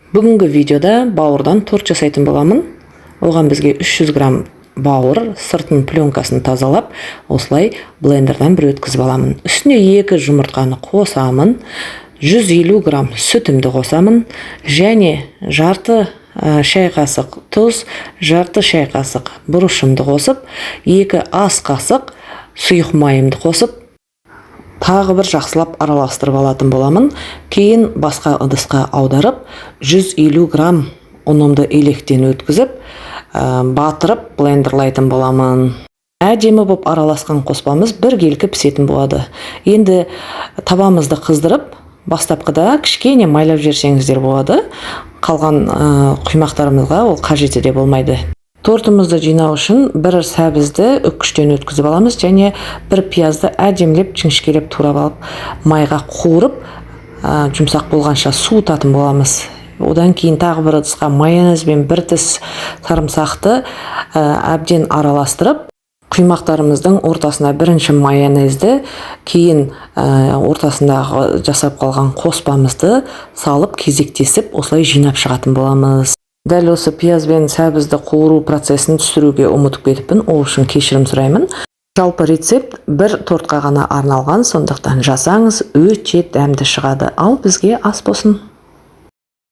Бүгінгі видеода бауырдан торт жасайтын боламын. Оған бізге 300 грамм бауыр, сыртын пленкасын тазалап, осылай блендердан бір өткізіп аламын. Үстіне екі жұмыртқаны қосамын, 150 грамм сүтімді қосамын және жарты шай қасық тұз, жарты шай қасық бұрышымды қосып, 2 ас қасық сұйық майымды қосып, тағы бір жақсылап араластырып алатын боламын. Кейін басқа ыдысқа аударып, 150 грамм ұнымды електен өткізіп, батырып блендерлайтын боламын. Әдемі боп араласқан қоспамыз біркелкі пісетін болады. Енді табамызды қыздырып, бастапқыда кішкене майлап жіберсеңіздер болады. Қалған құймақтарымызға ол қажеті де болмайды. Тортымызды жинау үшін бір сәбізді үккіштен өткізіп аламыз және бір пиязды әдемілеп жіңішкелеп турап алып, майға қуырып, жұмсақ болғанша суытатын боламыз. Одан кейін тағы бір ыдысқа майонез бен бір тіс сарымсақты әбден араластырып, құймақтарымыздың ортасына бірінші майонезді, кейін ортасындағы жасап қалған қоспамызды салып, кезектесіп осылай жинап шығатын боламыз. Дәл осы пияз бен сәбізді қуыру процесін түсіруге ұмытып кетіппін, ол үшін кешірім сұраймын. Жалпы рецепт бір тортқа ғана арналған, сондықтан жасаңыз, өте дәмді шығады. Ал бізге ас болсын.